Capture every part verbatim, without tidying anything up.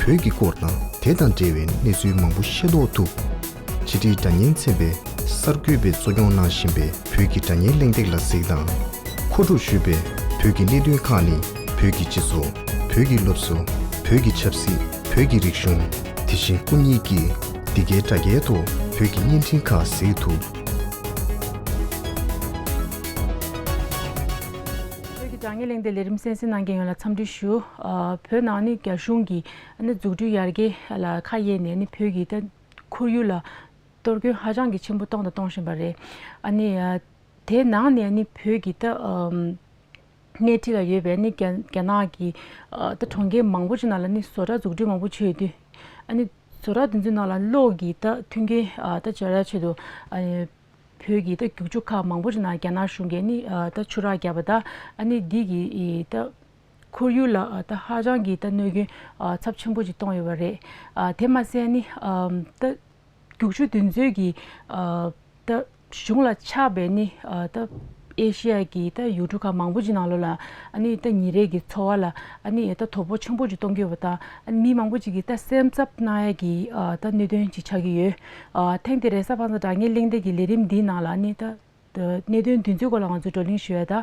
བོད་ཀྱི་སྐོར་དང་དེ་དང་འབྲེལ་བའི་གནས་ཚུལ་མང་པོ་ཤེས་རྟོགས་ཐུབ། ཕྱི་དྲིལ་སྒྲ་སྙན་ཚན་པས་གསར་འགོད་པས་གཙོ་སྐྱོང་གནང་བཞིན་པའི་བོད་ཀྱི་སྒྲ་སྙན་གླེང་སྟེགས་ལ་གཟིགས་དང་། མཁོ་སྒྲུབ་ཞུས་པའི་བོད་ཀྱི་གནད་དོན་ཁག་ནི། བོད་ཀྱི་སྤྱི་ཚོགས། བོད་ཀྱི་སློབ་གསོ། བོད་ཀྱི་ཆབ་སྲིད། བོད་ཀྱི་རིག་གཞུང་། དེ་བཞིན་སྐུ་ཉིད་ཀྱིས་འདི་གའི་དྲ་རྒྱའི་ཐོག་བོད་ཀྱི་བརྙན་འཕྲིན་ཁག་གཟིགས་ཐུབ། བོད་ཀྱི་སྒྲ་སྙན་གླེང་སྟེགས་ལས་རིམ་གསན་གཟིགས་གནང་མཁན་ཡོངས་ལ་འཚམས་འདྲི་ཞུ། ཨ། བོད་ནང་ནི་རྒྱ་གཞུང་གིས་ཨ་ནི་འཛུགས་སྐྲུན་ཡར་རྒྱས་ལ་ཁ་གཡེང་ནས་ནི་བོད་ཀྱི་ད་ཁོར་ཡུག་ལ་གཏོར་སྐྱོན་ཧ་ཅང་གི་ཆེན་པོ་གཏོང་དང་གཏོང་བཞིན་པ་རེད། ཨ་ནི་ཨ། དེའི་ནང་ནས་ནི་བོད་ཀྱི་ད་ཨམ། སྣེ་ཁྲིད་ལ་ཡོད་པའི་ནི་རྒྱ་རྒྱ་ནག་གི་ཨ། ད་གྲོང་ཁྱེར་མང་པོ་ཅིག་ནང་ལ་ནི་བཟོ་གྲྭ་འཛུགས་སྐྲུན་མང་པོ་བྱས་ཡོད་དུས། ཨ་ནི་བཟོ་གྲྭ་དེ་ཚོའི་ནང་ལ་གློག་གི་ད་མཐུན་རྐྱེན་ཨ། ད་སྦྱོར་ཡ་ཆེད་དུ་ཨ། བོད་ཀྱི་ད་རྒྱུག་ཆུ་ཁག་མང་པོ་ཅིག་ནང་རྒྱ་ནག་གཞུང་གིས་ནི་ཨ། ད་ཆུ་རགས་བརྒྱབ་པ་དང་། ཨ་ནི་འདི་གི་ཨི། ད་ཁོར་ཡུག་ལ་ཨ། ད་ཧ་ཅང་གི་ད་གནོད་སྐྱོན་ཨ། ཚབས་ཆེན་པོ་ཅིག་གཏོང་ཡོད་པ་རེད། ཨ། དེ་མ་ཟད་ནི་ཨ། ད་རྒྱུག་ཆུ་དེ་ཚོའི་གི་ཨ། ད་གཞུང་ལ་ཆགས་པའི་ནི་ཨ། ད་ཨེ་ཤི་ཡ་གི་ད་ཡུལ་གྲུ་ཁག་མང་པོ་ཅིག་ནང་ལོགས་ལ་ཨ་ནི་ད་ཉིན་རེ་གི་འཚོ་བ་ལ་ཨ་ནི་ད་དོ་ཕོག་ཆེན་པོ་ཅིག་གཏོང་གི་ཡོད་པ་དང་། ཨ་ནི་མི་མང་པོ་ཅིག་གི་ད་སེམས་འཚབ་གནང་ཡ་གི་ཨ། ད་གནད་དོན་ཅིག་ཆགས་ཀྱི་ཡོད། ཨ། ཐེངས་འདི་རེས་གཟའ་པ་སངས་སྒྲ་སྙན་གླེང་སྟེགས་ཀྱི་ལས་རིམ་འདིའི་ནང་ལ་ཨ་ནི་ད་གནད་དོན་འདི་ཚོའི་སྐོར་ལ་ང་ཚོས་བགྲོ་གླེང་ཞུ་ཡ་ད།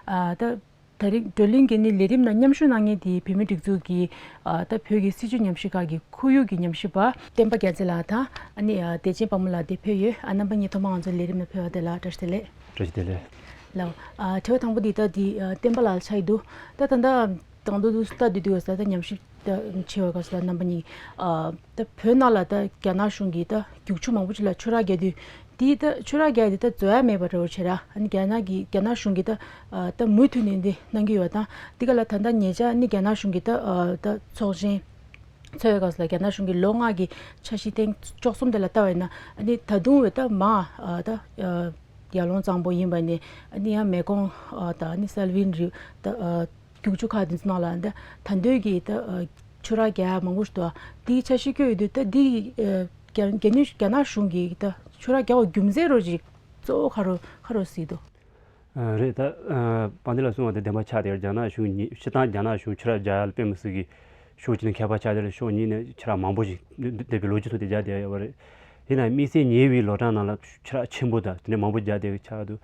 ཨ། ད་དེ་རིང་བགྲོ་གླེང་གི་ནི་ལས་རིམ་ནང་མཉམ་ཞུགས་གནང་མཁན་དེ་བོད་མིའི་སྒྲིག་འཛུགས་ཀྱི་ཨ། ད་བོད་ཀྱི་སྲིད་བྱུས་ཉམས་ཞིབ་ཁང་གི་ཁོར་ཡུག་གི་ཉམས་ཞིབ་པ་བསྟན་པ་རྒྱལ་མཚན་ལགས་དང་། ཨ་ནི་ཨ། བདེ་ཆེན་དཔལ་མོ་ལགས་དེ་ཕེབས་ཡོད། ཨ། རྣམ་པ་གཉིས་ཐོག་མར་ང་ཚོའི་ལས་རིམ་ནང་ཕེབས་པ་དེ་ལ་བཀྲ་ཤིས་བདེ་ལེགས། བཀྲ་ཤིས་བདེ་ལེགས། ལགས། ཨ། དྲི་བ་དང་པོ་འདི་ད་འདི་ཨ། བསྟན་པ་ལགས་ལ་ཆགས་ཀྱི་འདུག་ད་ད་ལྟ་དང་དུ་དུ་ལྟ་དུས་དུས་ད་ཉམས་ཞིབ་ད་བྱེད་པའི་སྐབས་སུ་ད་རྣམ་པ་གཉིས་ཨ། ད་བོད་ནང་ལ་ད་རྒྱ་ནག་གཞུང་གིས་ད་རྒྱུག་ཆུ་མང་པོ་ཅིག་ལ་ཆུ་རགས་བརྒྱབ་དུས། འདི་ད་ཆུ་རགས་བརྒྱབ་དེ་ད་བཟོ་ཡ་མེད་པ་འདྲ་བོ་བྱས་ར། ཨ་ནི་རྒྱ་ནག་གི་རྒྱ་ནག་གཞུང་གིས་ད་ཨ། ད་མུ་མཐུད་ནས་འདི་གནང་གི་ཡོད་པ་དང་། འདི་ག་ལ་ད་ལྟ་ཉེ་ཆར་ནི་རྒྱ་ནག་གཞུང་གིས་ད་ཨ། ད་ཚོགས་ཆེན་ཚོགས་པའི་སྐབས་སུ་ལ་རྒྱ་ནག་གཞུང་གིས་ལོ་ལྔ་གི་འཆར་གཞི་ཐེངས་བཅུ་གསུམ་དེ་ལ་ལྟ་བ་ཡིན་ན། ཨ་ནི་ད་དུང་བས་ད་མ་ཨ། ད་ཨ། ཡར་ཀླུང་གཙང་པོ་ཡིན་པ་ནས་ཨ་ནི་ཡང་མེ་ཀོང་ཨ། ད་ཨ་ནི་སེལ་ཝིན་རི་ད་ཨ། རྒྱུག་ཆུ་ཁག་དེ་ཚོ་ནང་ལ་ད་ད་འདོད་ཀྱི་ད་ཨ། ཆུ་རགས་རྒྱག་ཡ་མང་པོ་ཞིག་འདུག་དེའི་འཆར་གཞི་བཀོད་ཡོད་དུས། ད་འདི་ཨ། རྒྱ་རྒྱ་ནི་རྒྱ་ནག་གཞུང་གིས་ད་ཆུ་རགས་རྒྱག་པའི་རྒྱུ་མཚན་རོ་ཅིག་གཙོ་བོ་ག་རུ་ག་རུ་གཟིགས་འདུག་ཨ། རེད། ད་ཨ། དཔལ་ལྡན་ལགས་གསུངས་པ་དེ་བདེན་པ་ཆགས་བསྡད་ཡོད། རྒྱ་ནག་གཞུང་ཉིད་སྤྱིར་བཏང་རྒྱ་ནག་གཞུང་ཆུ་རགས་རྒྱག་ཡ་ལ་དཔེ་མི་སྲིད་ཀྱི་ཕྱོགས་གཅིག་ནས་མཁས་པ་ཆགས་བསྡད་རེད། ཕྱོགས་གཉིས་ནས་ཆུ་རགས་མང་པོ་ཞིག་འདས་པའི་ལོ་རྒྱུས་ཐོག་དེ་རྒྱག་བསྡད་ཡོད་པ་རེད། ཡིན་ནའང་དམིགས་བསལ་ཉེ་བའི་ལོ་གྲངས་ནང་ལ་ཆུ་རགས་ཆེན་པོ་དང་དེ་འདྲ་མང་པོ་རྒྱག་བསྡད་ཡོད་ཆགས་འདུག་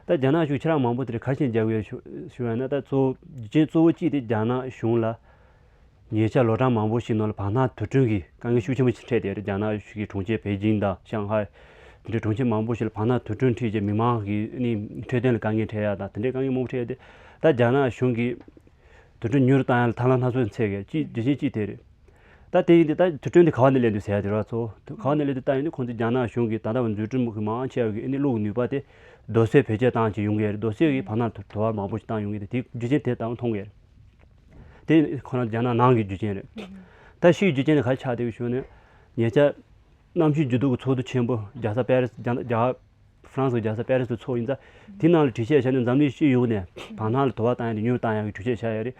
ད་རྒྱ་ནག་གཞུང་ཆུ་རགས་མང་པོ་དེ་འདྲ་ག་རེ་བྱས་ནས་རྒྱག་གི་ཡོད་ཞུ་བ་ན། ད་གཙོ་བོ་རྒྱུ་རྐྱེན་གཙོ་བོ་གཅིག་དེ་རྒྱ་ནག་གཞུང་ལ་ཉེ་ཆར་ལོ་གྲངས་མང་པོ་ཞིག་ནང་ལ་བར་སྣང་དུར་ཁྲོད་ཀྱི་དཀའ་ངལ་ཤུགས་ཆེན་པོ་ཞིག་འཕྲད་བསྡད་རེད། རྒྱ་ནག་གཞུང་གི་གྲོང་ཁྱེར་པེ་ཅིང་དང་ཤང་ཧའེ་དེ་འདྲའི་གྲོང་ཁྱེར་མང་པོ་ཞིག་ལ་བར་སྣང་དུར་ཁྲོད་འཁྲིད་རྗེས་མི་མང་གི་ནི་འཕྲོད་བསྟེན་ལ་དཀའ་ངལ་འཕྲད་ཡ་དང་དེ་འདྲའི་དཀའ་ངལ་མང་པོ་འཕྲད་ཡ་དེ། ད་རྒྱ་ནག་གཞུང་གིས་དུར་ཁྲོད་ཉུང་རུ་བཏང་ཡ་ལ་ཐབས་ལམ་སྣ་ཚོགས་འཚོལ་གི་གཅིག་རྒྱུ་རྐྱེན་གཅིག་དེ་རེད། ད་དེ་ཡིན་དུས་ད་དུར་ཁྲོད་འདི་ག་བ་ནས་སླེབས་འདུག་ཟེར་ཡ་དེ་རེད་བ། ཚོ་ག་བ་ནས་སླེབས་འདུག་ལྟ་ཡོང་དུས་ཁོང་ཚོས་རྒྱ་ནག་གཞུང་གིས་ད་ལྟ་བར་འཛུགས་སྐྲུན་མང་ཆེ་བ་གི་ཨ་ནི་གློག་ནུས་པ་དེ་རྡོ་སོལ་བེད་སྤྱོད་བཏང་བྱས་ཡོང་གི་རེད། རྡོ་སོལ་གྱི་བར་སྣང་དུ་དུ་བ་མང་པོ་ཞིག་བཏང་ཡོང་གི་རེད། དེ་རྒྱུ་རྐྱེན་དེ་ད་དུང་མཐོང་གི་རེད། དེ་ཁོ་རང་རྒྱ་ནག་ནང་གི་རྒྱུ་རྐྱེན་རེད། ད་ཕྱིའི་རྒྱུ་རྐྱེན་དེ་ག་རེ་ཆགས་བསྡད་ཡོད་ཞུ་ན། ཉེ་ཆར་གནམ་གཤིས་འགྱུར་ལྡོག་གི་ཚོགས་འདུ་ཆེན་པོ་རྒྱལ་ས་པེ་རི་སི་རྒྱ་རྒྱ་ཧྥ་རན་སི་གི་རྒྱལ་ས་པེ་རི་སི་དུ་ཚོགས་ཡིན་ཙང་། དེ་ནང་ལ་གྲོས་ཆོད་བཞག་ནས་འཛམ་གླིང་སྤྱི་ཡོངས་ནས་བར་སྣང་ལ་དུ་བ་བཏང་ཡ་དེ་ཉུང་རུ་བཏང་ཡ་གི་གྲོས་ཆོད་བཞག་ཡ་རེད།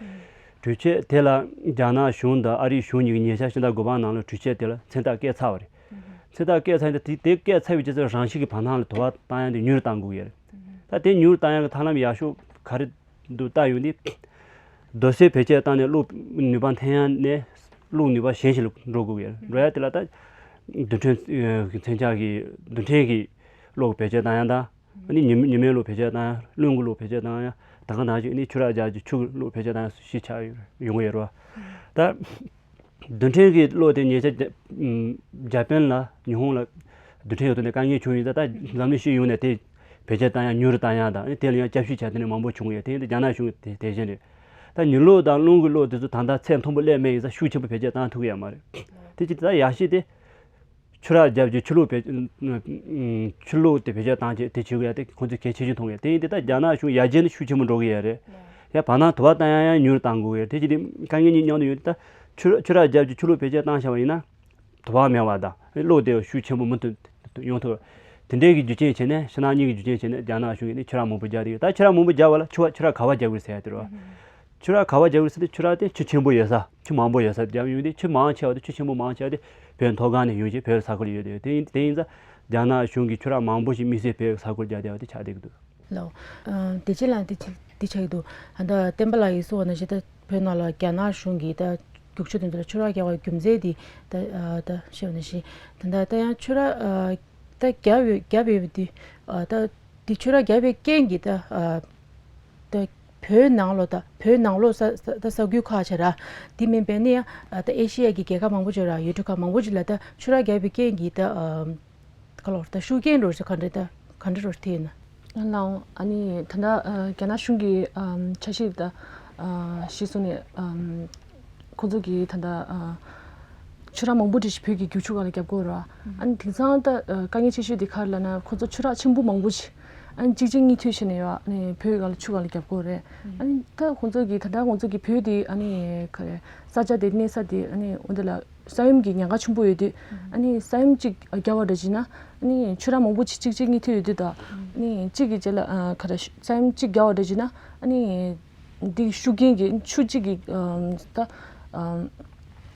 གྲོས་ཆོད་དེ་ལ་རྒྱ་ནག་གཞུང་དང་ཨ་རིའི་གཞུང་གཉིས་ཀྱིས་ཉེ་ཆར་ཕྱི་ཟླ་དགུ་པའི་ནང་ལ་གྲོས་ཆོད་དེ་ལ་མཚན་རྟགས་བཀོད་ཚར་བ་རེད། མཚན་རྟགས་བཀོད་ཚར་ཡིན་ཙང་དེ་དེ་བཀོད་ཚར་བའི་རྗེས་སུ་རང་བཞིན་གྱིས་བར་སྣང་ལ་དུ་བ་བཏང་ཡ་དེ་ཉུང་རུ་བཏང་དགོས་ཀྱི་རེད། ད་དེ་ཉུང་རུ་བཏང་ཡ་གི་ཐབས་ལམ་ཡག་ཤོས་ག་རེ་འདུག་ལྟ་ཡོང་དུས། རྡོ་སོལ་བེད་སྤྱོད་བཏང་ནས་གློག་ནུས་པ་འཐེན་ཡ་ནས་གློག་ནུས་པ་གཞན་ཞིག་ལ་འགྲོ་དགོས་ཀྱི་རེད། འགྲོ་ཡ་དེ་ལ་ད་རྡུལ་ཕྲན་ཨ་གི་མཚོན་ཆ་གི་རྡུལ་ཕྲན་གྱི་གློག་བེད་སྤྱོད་བཏང་ཡ་དང་། ཨ་ནི་ཉི་མ་ཉི་མའི་གློག་བེད་སྤྱོད་བཏང་ཡ། རླུང་གི་གློག་བེད་སྤྱོད་བཏང་ཡ། ད་ག་ནང་བཞིན་ཨ་ནི་ཆུ་རགས་རྒྱག་རྒྱུ་ཆུ་གི་གློག་བེད་སྤྱོད་བཏང་ཡ་སོགས་ཞིག་ཆགས་ཡོང་གི་ཡོད་རེད་བ། ད་རྡུལ་ཕྲན་གྱི་གློག་དེ་ཉེ་ཆར་རྒྱ་ཨམ་འཇར་པན་ལ་ཉི་ཧོང་ལ་རྡུལ་ཕྲན་ཡོད་དོ་ནས་དཀའ་ངལ་བྱུང་ཡོད་ཙང་། ད་འཛམ་གླིང་སྤྱི་ཡོངས་ནས་དེ་བེད་སྤྱོད་བཏང་ཡ་ཉུང་རུ་བཏང་ཡ་དང་། ཨ་ནི་དེ་ལ་ཡང་བསྐྱར་ཞིབ་བྱས་དེ་ནས་མང་པོ་བྱུང་ཡོད། དེ་ཡིན་དུས་རྒྱ་ནག་གཞུང་གིས་དེ་དེ་བཞིན་རེད། ད་ཉི་གློག་དང་རླུང་གི་གློག་དེ་ཚོ་ད་ལྟ་ཚད་མཐོན་པོ་སླེབས་མེད་ཡིན་ཙང་ཤུགས་ཆེན་པོ་བེད་སྤྱོད་བཏང་ཐུབ་ཀྱི་ཡོད་མ་རེད། དེ་ཅི་ད་ཡག་ཤོས་དེ་ཆུ་རགས་རྒྱག་རྒྱུ་ཆུ་གློག་བེད་ཨུམ་ཆུ་གློག་དེ་བེད་སྤྱོད་བཏང་བྱས་དེ་བྱེད་དགོས་ཡ་དེ་ཁོང་ཚོས་གལ་ཆེ་ཆུང་མཐོང་གི་ཡོད། དེ་ཡིན་དུས་ད་རྒྱ་ནག་གཞུང་ཡར་རྒྱས་ནི་ཤུགས་ཆེན་པོ་འགྲོ་གི་ཡོད་རེད། ཡང་བར་སྣང་དུ་བ་བཏང་ཡ་ཡང་ཉུང་རུ་བཏང་དགོས་ཀྱི་རེད། དེ་ཅི་དེ་དཀའ་ངལ་གཉིས་མཉམ་དུ་ཡོད་དུས། ད་ཆུ་ཆུ་རགས་རྒྱག་རྒྱུ་ཆུ་གློག་བེད་སྤྱོད་བཏང་བཞག་པ་ཡིན་ན། དུ་བ་མེད་པ་དང་གློག་དེ་ཤུགས་ཆེན་པོ་མུ་མཐུད་ཡོང་ཐུབ། དེ་འདྲའི་གི་རྒྱུ་རྐྱེན་བྱས་ནས། ཕྱི་ནང་གཉིས་ཀྱི་རྒྱུ་རྐྱེན་བྱས་ནས་རྒྱ་ནག་གཞུང་གིས་ནི་ཆུ་རགས་མང་པོ་རྒྱག་བསྡད་ཡོད། ད་ཆུ་རགས་མང་པོ་རྒྱག་པ་ལ་ཆུ་བ་ཆུ་རགས་ག་བ་རྒྱག་དགོས་ཟེར་ཡ་དེ་རེད་བ། ཆུ་རགས་ག་བ་རྒྱག་དགོས་ཟེར་དུས། ཆུ་རགས་དེ་ཆུ་ཆེན་པོ་ཡོད་ས། ཆུ་མང་པོ་ཡོད་ས་རྒྱབ་ཡོང་དུས། ཆུ་མང་ཆེ་བ་དེ་ཆུ་ཆེན་པོ་མང་ཆེ་བ་དེ་བོད་མཐོ་སྒང་ནས་ཡོང་བྱས་བོད་ས་ཁུལ་ཡོད་དེ། དེ་ཡིན་དེ་ཡིན་ཙང་རྒྱ་ནག་གཞུང་གིས་ཆུ་རགས་མང་པོ་ཞིག་དམིགས་བསལ་བོད་ས་ཁུལ་རྒྱག་བསྡད་པ་དེ་ཆགས་བསྡད་ཀྱི་འདུག་ལགས། ཨ་བདེ་ཆེན་ལགས་དེ་ཆགས་དེ་ཆགས་ཀྱི་འདུག་ཨ་ད་བསྟན་པ་ལགས་ཀྱིས་གསུངས་པ་ནང་བཞིན་ད་བོད་ནང་ལ་རྒྱ་ནག་གཞུང་གིས་ད་ རྒྱུག་ཆུ་དེ་ཚོ་ལ་ཆུ་རགས་རྒྱག་པའི་རྒྱུ་མཚན་དེ་ད་ད་ཤེས་པ་ནང་བཞིན་ད་ད་ད་ཡང་ཆུ་རགས་ད་རྒྱབ་ཡོད་རྒྱབ་ཡོད་པ་དེ་ད་དེ་ཆུ་རགས་རྒྱབ་པའི་རྐྱེན་གྱིས་ད་ད་བོད་ནང་ལོགས་ད་བོད་ནང་ལོགས་ས་ས་ད་ས་ཁུལ་ཁག་བྱས་ར་དེ་མིན་པའི་ནི་ཡང་ད་ཨེ་ཤི་ཡ་གི་རྒྱལ་ཁབ་མང་པོ་བྱས་ར་ཡུལ་གྲུ་ཁག་མང་པོ་ཅིག་ལ་ད་ཆུ་རགས་རྒྱབ་པའི་རྐྱེན་གྱིས་ད་ག་ལོར་ད་ཤུགས་རྐྱེན་རོ་ཟེར་ག་འདྲ་ད་ག་འདྲ་རོ་དེ་ཡིན་ན། ལའང་ཨ་ནི་ད་ལྟ་རྒྱ་ནག་གཞུང་གི་འཆར་གཞི་ད་གཞི་བཟུང་ནས་ཁོང་ཚོ་གིས་ད་ལྟ་ཆུ་རགས་མང་པོ་ཅིག་བོད་ཀྱི་རྒྱུག་ཆུ་སྒང་ལ་བརྒྱབ་ཀྱི་ཡོད་རེད་བ། ཨ་ནི་དེང་སང་ད་དཀའ་ངལ་ཆེ་ཤོས་དེ་ག་རེ་ལབ་ན་ཁོང་ཚོ་ཆུ་རགས་ཆེན་པོ་མང་པོ་ཅིག་ཨ་ནི་གཅིག་རྗེས་གཉིས་མཐུད་བྱས་ནས་ཡོད་ཨ་ནི་བོད་སྒང་ལ་ཆུ་སྒང་ལ་བརྒྱབ་ཀྱི་ཡོད་རེད། ཨ་ནི་ད་ཁོང་ཚོ་གིས་ད་ལྟ་ཁོང་ཚོ་གི་བོད་དེ་ཨ་ནི་ག་རེ་ས་ཆ་དེ་གནས་ས་དེ་ཨ་ནི་འོ་འདི་ལ། ས་ཡོམ་གྱི་ཉེན་ཁ་ཆེན་པོ་ཡོད་དུས་ཨ་ནི་ས་ཡོམ་གཅིག་བརྒྱབ་པ་འདྲ་བྱས་ན་ཨ་ནི་ཆུ་རགས་མང་པོ་ཅིག་གཅིག་རྗེས་གཉིས་མཐུད་ཡོད་དུས་ད་ཨ་ནི་གཅིག་གི་རྗེས་ལ་ཨ་ག་རེ་ས་ཡོམ་གཅིག་བརྒྱབ་པ་འདྲ་བྱས་ན་ཨ་ནི་འདི་ཤུགས་རྐྱེན་གྱིས་ཆུ་གཅིག་གི་ཨམ་ད་ཨམ་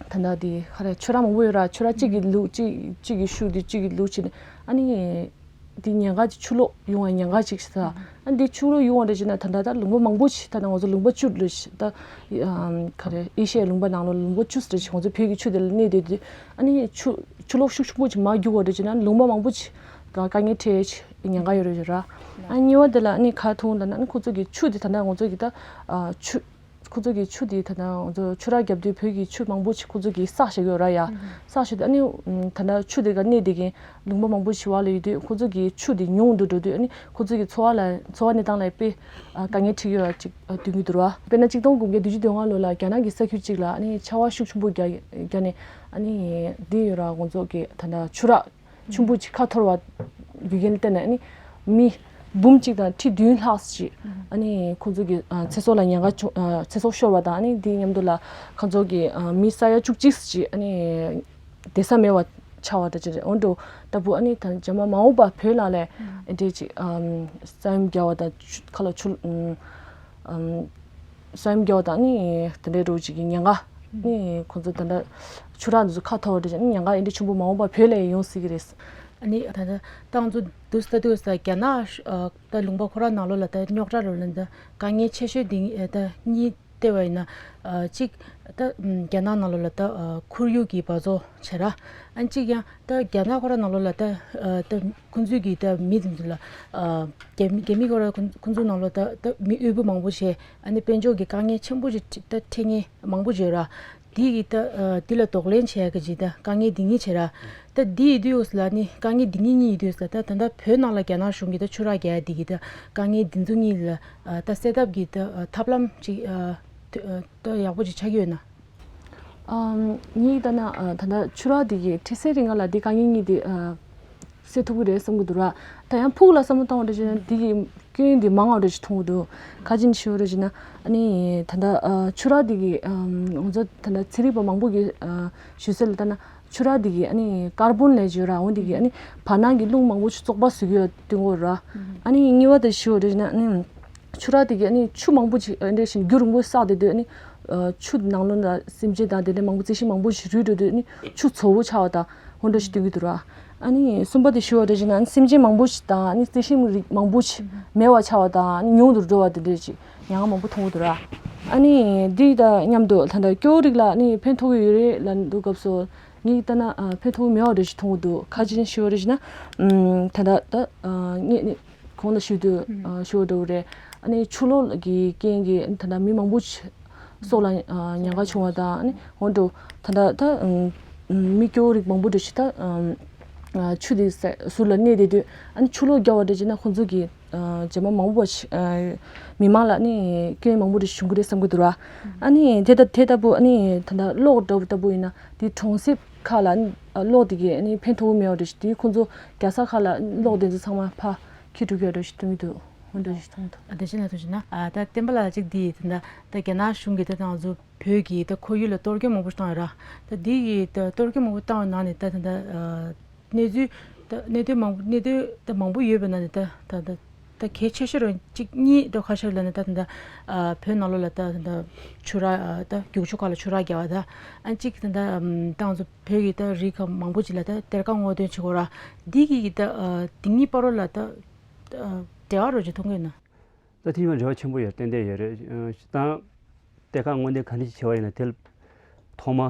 ད་ལྟ་འདི་ག་རེ་ཆུ་རགས་མང་པོ་ཡོད་ར་ཆུ་རགས་གཅིག་གི་ལུགས་གཅིག་གཅིག་གི་ཤུགས་འདི་གཅིག་གི་ལུགས་བྱས་ནས་ཨ་ནི། འདི་ཉེན་ཁ་ཅིག་ཆུ་ལོག་ཡོང་བའི་ཉེན་ཁ་ཅིག་ཟེར། ཨ་འདི་ཆུ་ལོག་ཡོང་བ་འདྲ་བྱས་ན་ད་ལྟ་ད་ལུང་པ་མང་པོ་ཞིག་ད་ལྟ་ང་ཚོ་ལུང་པ་བཅུ་ལ་ཞིག་ད་ཨམ་ག་རེ་ཨེ་ཤི་ཡའི་ལུང་པ་ནང་ལོགས་ལུང་པ་བཅུ་ཟེར་ཞིག་ང་ཚོ་བོད་ཀྱི་ཆུ་དེ་ལ་གནས་བསྡད་དུས་ཨ་ནི་ཆུ་ཆུ་ལོག་ཤུགས་ཆེན་པོ་ཅིག་མར་རྒྱུག་པ་འདྲ་བྱས་ན་ལུང་པ་མང་པོ་ཅིག་ག་དཀའ་ངལ་འཕྲད་ཅིག་ཉེན་ཁ་ཡོད་རེད་ར། ཨ་གཉིས་པ་དེ་ལ་ཨ་ནི་ག་མཐོང་ད་ན་ཨ་ནི་ཁོ་ཚོ་གི་ཆུ་དེ་ད་ལྟ་ང་ཚོ་གི་ད་ཨ་ཆུ། ཁོ་ཚོ་གི་ཆུ་དེ་ད་ལྟ་ང་ཚོ་ཆུ་རགས་བརྒྱབ་དུས་བོད་ཀྱི་ཆུ་མང་པོ་ཅིག་ཁོ་ཚོ་གིས་བསགས་བཞག་ཡོད་ར་ཡ། བསགས་བཞག་དུས་ཨ་ནི་ད་ལྟ་ཆུ་དེ་ག་གནས་དེ་གི་ལུང་པ་མང་པོ་ཞིག་བ་ལ་ཡོད་དུས་ཁོ་ཚོ་གི་ཆུ་དེ་ཉུང་དུ་འགྲོ་དུས་ཨ་ནི་ཁོ་ཚོ་གི་འཚོ་བ་ལ་འཚོ་བ་གནས་སྟངས་ལ་དཔེ་དཀའ་ངལ་འཕྲད་ཡོད་ཅིག་སྟོན་གྱི་འདུག་ར། དཔེར་ན་གཅིག་སྟོང་དགུ་བརྒྱ་བདུན་ཅུ་དོན་ལྔ་ལོ་ལ་རྒྱ་ནག་གི་ས་ཁུལ་ཅིག་ལ་ཨ་ནི་ཆར་པ་ཤུགས་ཆེན་པོ་བརྒྱབ་བརྒྱབ་ནས་ཨ་ནི་འདི་ཡོད་ར་ཁོང་ཚོ་གི་ད་ལྟ་ཆུ་རགས། ཆུང་བུ་ཅིག་ཁ་འཐོར་བ་རྒྱུ་རྐྱེན་བརྟེན་ནས་ཨ་ནི་མི་འབུམ་གཅིག་དང་ཁྲི་བདུན་ལྷག་ཅིག་ཨ་ནི་ཁོང་ཚོ་གི་ཚེ་སྲོག་ལ་ཉེན་ཁ་བྱུང་ཚེ་སྲོག་ཤོར་བ་དང་ཨ་ནི་དེའི་མཉམ་དུ་ལ་ཁོང་ཚོ་གི་མི་ས་ཡ་བཅུ་གཅིག་ཅིག་ཨ་ནི་བསྡད་ས་མེད་པ་ཆགས་པ་འདྲ་ཅིག་རེད། འོན་ཏེ་ལྟ་བུ་ཨ་ནི་ད་རྗེས་མ་མ་འོངས་པ་བོད་ནང་ལ་འདྲ་ཅིག་ས་ཡོམ་བརྒྱབ་པ་དང་ཁ་ལ་ཆུ། ཨམ། ས་ཡོམ་བརྒྱབ་པ་དང་ནི་དེ་འདྲའི་འགྲོ་བྱེད་ཀྱི་ཉེན་ཁ་ནི་ཁོང་ཚོ་ད་ལྟ་ཆུ་རགས་འདི་ཚོ་ཁ་འཐོར་བ་འདྲ་བྱས་ནས་ཉེན་ཁ་འདི་འདྲའི་ཆེན་པོ་མ་འོངས་པར་བོད་ལ་ཡང་ཡོང་སྲིད་ཀྱི་རེད། ཨ་ནི་ད་ལྟ་ཏང་ཚོ་འདུག་ལྟ་དུས་ས་རྒྱ་ནག་ད་ལུང་པ་ཁོ་རང་ནང་ལོགས་ལ་ད་རྙོག་དྲ་རོ་ལ་ད་དཀའ་ངལ་ཆེ་ཤོས་འདི་ད་གཉིས་བལྟས་པ་ཡིན་ན་གཅིག་ད་རྒྱ་ནག་ནང་ལོགས་ལ་ད་ཁོར་ཡུག་གི་འབག་བཙོག་བྱས་ར་ཨ་ནི་གཅིག་ཡང་། ད་རྒྱ་ནག་ཁོ་ར་ནང་ལོགས་ལ་ད་ད་ཁོང་ཚོས་ཀྱི་ད་མི་དེ་ཚོ་ལ་རྒྱ་མི་རྒྱ་མི་ཁོ་ར་ཁོང་ཁོང་ཚོ་ནང་ལོགས་ད་ད་མི་དབུལ་པོ་མང་པོ་བྱས་ཨ་ནི་དཔལ་འབྱོར་གྱི་དཀའ་ངལ་ཆེན་པོ་ཞིག་ད་འཕྲད་མཁན་མང་པོ་ཡོད་ར། དེ་གི་ད་དེ་ལ་གདོང་ལེན་བྱེད་ཡག་གི་ད་དཀའ་ངལ་འདི་གཉིས་བྱས་ར། ད་དེ་ཡི་དུས་ཡོད་ལ་ནི་དཀའ་ངལ་འདི་གཉིས་གཉིས་ཡི་དུས་ལ་ད་ད་ལྟ་བོད་ནང་ལ་རྒྱ་ནག་གཞུང་གི་ད་ཆུ་རགས་རྒྱག་ཡ་འདི་གི་ད་དཀའ་ངལ་འདི་ཚོ་གཉིས་ལ་ད་སེལ་ཐབས་ཀྱི་ད་ཐབས་ལམ་ཅིག་ད་ཡག་པོ་ཅིག་ཆགས་ཀྱི་ཡོད་ན། ཨམ། ངས་ལྟ་ན་ཨ་ད་ལྟ་ཆུ་རགས་འདི་གི་འཕྲལ་སེལ་རིང་ལ་འདི་དཀའ་ངལ་གཉིས་འདི་ཨ་སེལ་ཐུབ་ཀྱི་རེད་བསམ་གྱི་འདུག་ར། ད་ཡང་ཕུགས་ལ་བསམ་བློ་བཏང་བ་འདྲ་བྱས་ན་འདི་གི་སྐྱོན་འདི་མང་བ་འདྲ་ཞིག་མཐོང་གི་འདུག་ག་ཅི་ཞུ་བ་འདྲ་བྱས་ན་ཨ་ནི་ད་ལྟ་ཨ་ཆུ་རགས་འདི་གི་ཨམ་ང་ཚོ་ད་ལྟ་ཚན་རིག་པ་མང་པོ་གི་ཨ་ཞུ་གསལ་ལ་ལྟ་ན་ཆུ་རགས་འདི་གི་ཨ་ནི་ཀར་བོན་ལས་བརྗོད་ར་འོ་འདི་གི་ཨ་ནི་བར་སྣང་གི་རླུང་མང་པོ་ཞིག་བཙོག་པ་བཟོ་གི་ཡོད་སྟོན་གྱི་ཡོད་ར། ཨ་ནི་གཉིས་པ་དེ་ཞུ་བ་འདྲ་བྱས་ན་ཨ་ནི། ཆུ་རགས་དེ་གིས་ཨ་ནི་ཆུ་མང་པོ་ཅིག་ཨ་འདྲ་ཞིག་རྒྱུན་རིང་པོ་བསགས་བསྡད་དུས་ཨ་ནི་ཆུ་ནང་ལོགས་ལ་སེམས་ཅན་དང་དེ་འདྲ་མང་པོ་རྩི་ཤིང་མང་པོ་ཞིག་རུལ་འགྲོ་དུས་ཨ་ནི་ཆུ་བཙོག་པོ་ཆགས་པ་དང་འོ་འདྲ་ཞིག་སྟོན་གྱི་འདུག་ར། ཨ་ནི་གསུམ་པ་དེ་ཞུ་བ་འདྲ་བྱས་ན་ཨ་ནི་སེམས་ཅན་མང་པོ་ཞིག་དང་ཨ་ནི་རྩི་ཤིང་རིགས་མང་པོ་ཞིག་མེད་པ་ཆགས་པ་དང་ཨ་ནི་ཉུང་དུ་འགྲོ་བ་དེ་འདྲ་ཞིག་ཉེན་ཁ་མང་པོ་མཐོང་གི་འདུག་ར། ཨ་ནི་འདི་དང་མཉམ་དུ་ད་ལྟ་སྐྱེ་བོ་རིགས་ལ་ཨ་ནི་ཕན་ཐོགས་ཀྱི་ཡོད་རེད་ལབ་འདུག་སྐབས་སུ་ངས་ལྟ་ན་ཨ་ཕན་ཐོགས་མེད་པ་འདྲ་ཞིག་མཐོང་གི་འདུག་ག་ཅི་ཞུ་བ་འདྲ་བྱས་ན་ཨམ་ད་ལྟ་ད་ཨ་ངས་ནི། གོང་ལ་ཞུ་དུས་ཨ་ཞུ་བ་འདྲ་བོ་རེད། ཨ་ནི་ཆུ་ལོག་གི་རྐྱེན་གྱིས་ད་ལྟ་མི་མང་པོ་ཞིག་སྲོག་ལ་ཨ་ཉེན་ཁ་བྱུང་བ་དང་ཨ་ནི་འོན་ཏེ་ད་ལྟ་ད་ཨམ་མི་སྐྱེ་བོ་རིགས་མང་པོ་འདྲ་ཞིག་ད་ཨམ་ཨ་ཆུ་དེ་ཟ་ཟུར་ལ་གནས་བསྡད་དུས་ཨ་ནི་ཆུ་ལོག་བརྒྱབ་པ་འདྲ་བྱས་ན་ཁོང་ཚོ་གི་ཨ་རྗེས་མ་མང་པོ་ཞིག་ཨ་མི་མང་ལ་ཨ་ནི་སྐྱོན་མང་པོ་འདྲ་ཞིག་བྱུང་གི་རེད་བསམ་གྱི་འདུག་ར། ཨ་ནི་དེ་ལྟ་དེ་ལྟ་བུ་ཨ་ནི་ད་ལྟ་གློག་འདྲ་བོ་ལྟ་བུ་ཡིན་ན་དེ་གྲོང་གསེབ་ཁག་ལ་ཨ་ནི་གློག་དེ་གི་ཨ་ནི་ཕན་ཐོགས་མེད་པ་འདྲ་ཞིག་དེ་ཁོང་ཚོ་རྒྱལ་ས་ཁག་ལ་གློག་དེ་ཚོ་ཚང་མ་ཕར། ཁྱི་ཕྲུག་ཡོད་འགྲོ་ཞིག་སྟོན་གྱི་འདུག་འོ་འདྲ་ཞིག་མཐོང་འདུག་ཨ་དེ་བཞིན་ལ་ཐུགས་རྗེ་གནང་། ཨ་ད་བསྟན་པ་ལགས་གཅིག་འདི་ད་ལྟ་ད་རྒྱ་ནག་གཞུང་གིས་ད་ང་ཚོ་བོད་ཀྱི་ད་ཁོར་ཡུག་ལ་གཏོར་སྐྱོན་མང་པོ་ཞིག་བཏང་ཡོད་ར། ད་འདི་གི་ད་གཏོར་སྐྱོན་མང་པོ་བཏང་བའི་ནང་ནས་ད་ད་ད་ཨ་གནས་ཚུལ་ད་གནད་དོན་མང་པོ་གནད་དོན་ད་མང་པོ་ཡོད་པའི་ནང་ནས་ད་ད་ད་ད་གལ་ཆེ་ཤོས་རང་གཅིག་གཉིས་ད་ཁ་ཤས་ལ་ནི་ད་ད་ད་ཨ་བོད་ནང་ལོགས་ལ་ད་ད་ད་ཆུ་རགས་ཨ་ད་རྒྱུག་ཆུ་ཁག་ལ་ཆུ་རགས་རྒྱག་པ་ད་ཨ་གཅིག་ད་ད་ཨམ་ད་ང་ཚོ་བོད་ཀྱི་ད་རིགས་ཁག་མང་པོ་ཅིག་ལ་ད་གཏེར་ཁ་སྔོག་འདོན་བྱེད་དགོས་ར། འདི་གི་ད་ཨ་འདི་གཉིས་བར་ལ་ད། འབྲེལ་བ་རོ་ཅིག་མཐོང་གི་ཡོད་ན། ད་དེ་ཡང་འབྲེལ་བ་ཆེན་པོ་ཡོད་ཏན་ཏན་ཡོད་རེད། ཨ་ཞིག་དང་། གཏེར་ཁ་སྔོག་འདོན་ག་འདྲ་ཞིག་བྱས་པ་ཡིན་ན་དེ་ལ་ ཐོག་མ་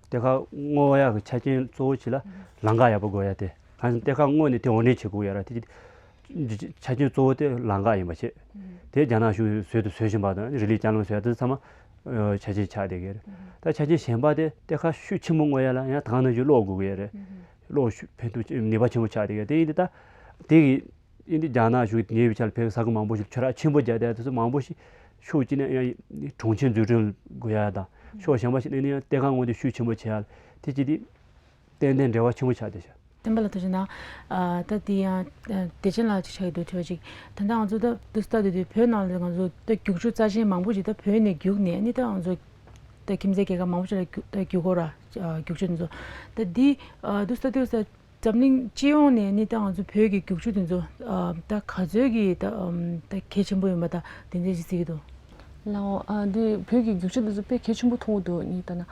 གཏེར་ཁ་སྔོག་ཡག་གི་ཆ་རྐྱེན་གཙོ་བོ་ཅིག་ལ་ལམ་ཁ་ཡག་པོ་དགོས་ཡ་དེ། གང་ཡིན་གཏེར་ཁ་སྔོག་ནས་དེ་འོར་འདྲེན་བྱེད་དགོས་ཡ་ར་དེ། ཆ་རྐྱེན་གཙོ་བོ་དེ་ལམ་ཁ་ཡིན་པ་བྱས། དེ་རྒྱ་ནག་གཞུང་བཟོས་དང་བཟོ་བཞིན་པ་དང་རི་ལི་ལྕང་ལམ་བཟོ་ཡ་དེ་ཚང་མ་ཆ་རྐྱེན་ཆགས་བསྡད་ཀྱི་རེད། ད་ཆ་རྐྱེན་གཞན་པ་དེ་གཏེར་ཁ་ཤུགས་ཆེན་པོ་སྔོག་ཡ་ལ་ཡང་ད་ག་ནང་བཞིན་གློག་དགོས་ཀྱི་ཡ་རེད། གློག་ཤུགས་ཕན་ཐོགས་ནུས་པ་ཆེན་པོ་ཆགས་བསྡད་ཀྱི་ཡ་དེ་ཡིན་དུས་ད་དེ་གི་ཨིན་དེ་རྒྱ་ནག་གཞུང་ཉེ་བའི་ཆར་བོད་ས་ཁུལ་མང་པོ་ཞིག་ཆུ་རགས་ཆེན་པོ་རྒྱག་བསྡད་དེ་ཚོ་མང་པོ་ཞིག་ཕྱོགས་གཅིག་ནས་ཡང་གྲོང་ཁྱེར་འཛུགས་སྐྲུན་དགོས་ཡ་དང་ཕྱོགས་གཞན་པ་ཞིག་ནས་ཡང་གཏེར་ཁ་སྔོག་འདོན་ཤུགས་ཆེན་པོ་བྱེད་ཡ་དེ་གཅིག་དེ་ཏན་ཏན་འབྲེལ་བ་ཆེན་པོ་ཆགས་བསྡད་ཤག་བསྟན་པ་ལགས་ཐུགས་རྗེ་གནང་། ཨ་ད་དེ་ཡང་ཨ་བདེ་ཆེན་ལགས་ཅིག་ཆགས་ཡོད་འདུག་དྲི་བ་ཅིག་ད་ལྟ་ང་ཚོ་ད་འདུག་ལྟ་དུས་དུས་བོད་ནང་ལ་ང་ཚོ་ད་རྒྱུག་ཆུ་རྩ་ཆེན་མང་པོ་ཞིག་ད་བོད་ནས་རྒྱུག་ནས་ནི་ད་ང་ཚོ་ད་ཁྱིམ་མཚེས་རྒྱལ་ཁབ་མང་པོ་ཞིག་ལ་རྒྱུག་ད་རྒྱུག་གོ་ར་ཨ་རྒྱུག་ཆུ་འདི་ཚོ་ད་འདི་ཨ་འདུག་ལྟ་དུས་ད། འཛམ་གླིང་སྤྱི་ཡོངས་ནས་ནི་ད་ང་ཚོ་བོད་ཀྱི་རྒྱུག་ཆུ་དེ་ཚོ་ཨ་ད་ག་ཚོད་ཀྱི་ད་ཨམ་ད་གལ་ཆེན་པོ་ཡིན་པ་ད་དེ་འདྲ་ཞིག་གཟིགས་ཀྱི་འདུག་ལའོ། ཨ་འདི་བོད་ཀྱི་རྒྱུག་ཆུ་དེ་ཚོ་དཔེ་གལ་ཆེན་པོ་མཐོང་གི་འདུག་ནི་ད་ན་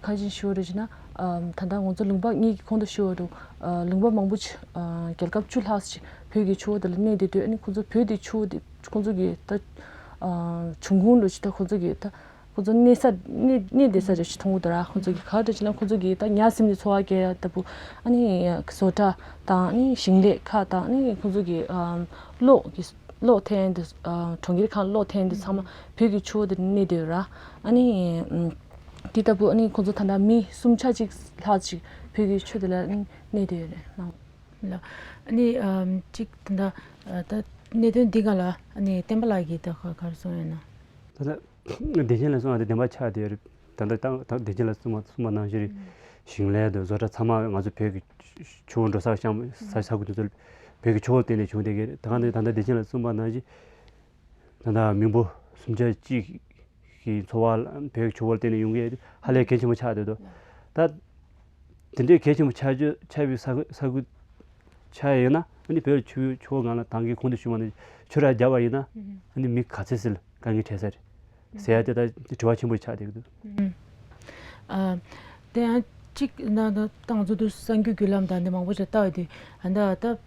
ག་ཅིག་ཞུ་བ་རེད་ཅེ་ན། ཨམ་ད་ལྟ་ང་ཚོ་ལུང་པ་གཉིས་ཀྱི་ཁོངས་གཏོགས་ཞུ་བ་འདུག་ཨ་ལུང་པ་མང་པོ་ཅིག་ཨ་རྒྱལ་ཁབ་བཅུ་ལྷག་ཅིག་བོད་ཀྱི་ཆུ་བོ་དེ་ལ་གནས་བསྡད་དུས་ཨ་ནི་ཁོང་ཚོ་བོད་དེ་ཆུ་བོ་དེ་ཁོང་ཚོ་གི་ད་ཨ་འབྱུང་ཁུངས་ལོ་ཅིག་ད་ཁོང་ཚོ་གི་ད། ཁོ་ཚོ་གནས་ས་གནས་གནས་བསྡད་ས་རེ་ཞིག་མཐོང་གི་འདུག་ར། ཁོ་ཚོ་གིས་ག་རེ་བྱས་ན་ཁོ་ཚོ་གིས་ད་ཉ་སིམ་ནས་འཚོ་བ་སྐྱེལ་ཡ་ལྟ་བུ། ཨ་ནི་བཟོ་གྲྭ་དང་ཨ་ནི་ཞིང་ལས་ཁག་དང་ཨ་ནི་ཁོ་ཚོ་གིས་ཨམ་གློག་གི་གློག་འཐེན་དེ་ཨ་གྲོང་ཁྱེར་ཁག་གློག་འཐེན་དེ་ཚང་མ་བོད་ཀྱི་ཆུ་བོ་དེ་གནས་བསྡད་ཡོད་ར། ཨ་ནི་ཨམ་དེ་ལྟ་བུ་ཨ་ནི་ཁོ་ཚོ་ད་ལྟ་མི་སུམ་ཆ་གཅིག་ལྷག་ཅིག་བོད་ཀྱི་ཆུ་དེ་ལ་ཨ་ནི་གནས་བསྡད་ཡོད་རེད་ལགས། ལགས། ཨ་ནི་ཨམ་གཅིག་ད་ལྟ་ཨ་ད་གནད་དོན་འདི་སྒང་ལ་ཨ་ནི་བསྟན་པ་ལགས་ཀྱིས་ད་ག་ག་རེ་གསུངས་ཡོད་ན། ད་ལྟ་བདེ་ཆེན་ལ་གསུངས་པ་དེ་བདེན་པ་ཆགས་བསྡད་རེད། ད་ལྟ་ད་ད་བདེ་ཆེན་ལ་གསུངས་པ་གསུངས་པ་ནང་བཞིན་རེད། ཞིང་ལས་དང་བཟོ་གྲྭ་ཚང་མ་ང་ཚོ་བོད་ཀྱི་ཆུ་བོ་འགྲོ་ས་བཤམས་ས་ས་ཁུལ་དེ་ཚོ་བོད་ཀྱི་ཆུ་བོ་བརྟེན་ནས་བྱུང་བསྡད་ཀྱི་རེད། ད་ག་ནས་ད་ལྟ་བདེ་ཆེན་ལ་གསུངས་པ་ནང་བཞིན་ད་ལྟ་མི་འབོར་སུམ་ཆ་གཅིག་གི་འཚོ་བ་ལ་བོད་ཀྱི་ཆུ་བོ་ལ་བརྟེན་ནས་ཡོང་གི་ཡོད་དེ་ཧ་ལས་གལ་ཆེན་པོ་ཆགས་བསྡད་འདུག་ད་དེ་འདྲའི་གལ་ཆེན་པོ་ཆགས་རྒྱུ་ཆགས་པའི་ས་ཁུལ་ས་ཁུལ་ཆགས་ཡོད་ན་ཨ་ནི་བོད་ཆུ་ཆུ་བོ་སྒང་ལ་ད་གིན་གོང་དུ་ཞུས་པ་ནང་བཞིན་ཆུ་རགས་བརྒྱབ་པ་ཡིན་ན་ཨ་ནི་མི་ག་ཚད་ཟིག་ལ་དཀའ་ངལ་འཕྲད་ས་རེད་ཟེར་ཡ་དེ་ད་དྲི་བ་ཆེན་པོ་ཆགས་བསྡད་ཀྱི་འདུག་ཨ་དེ་ཡང་གཅིག་ན་ད་ང་ཚོ་དུ་གསར་འགྱུར་བརྒྱུད་ལམ་དང་འདི་མང་པོ་ཞིག་ལྟ་བ་དུས་ཨ་ད་ད་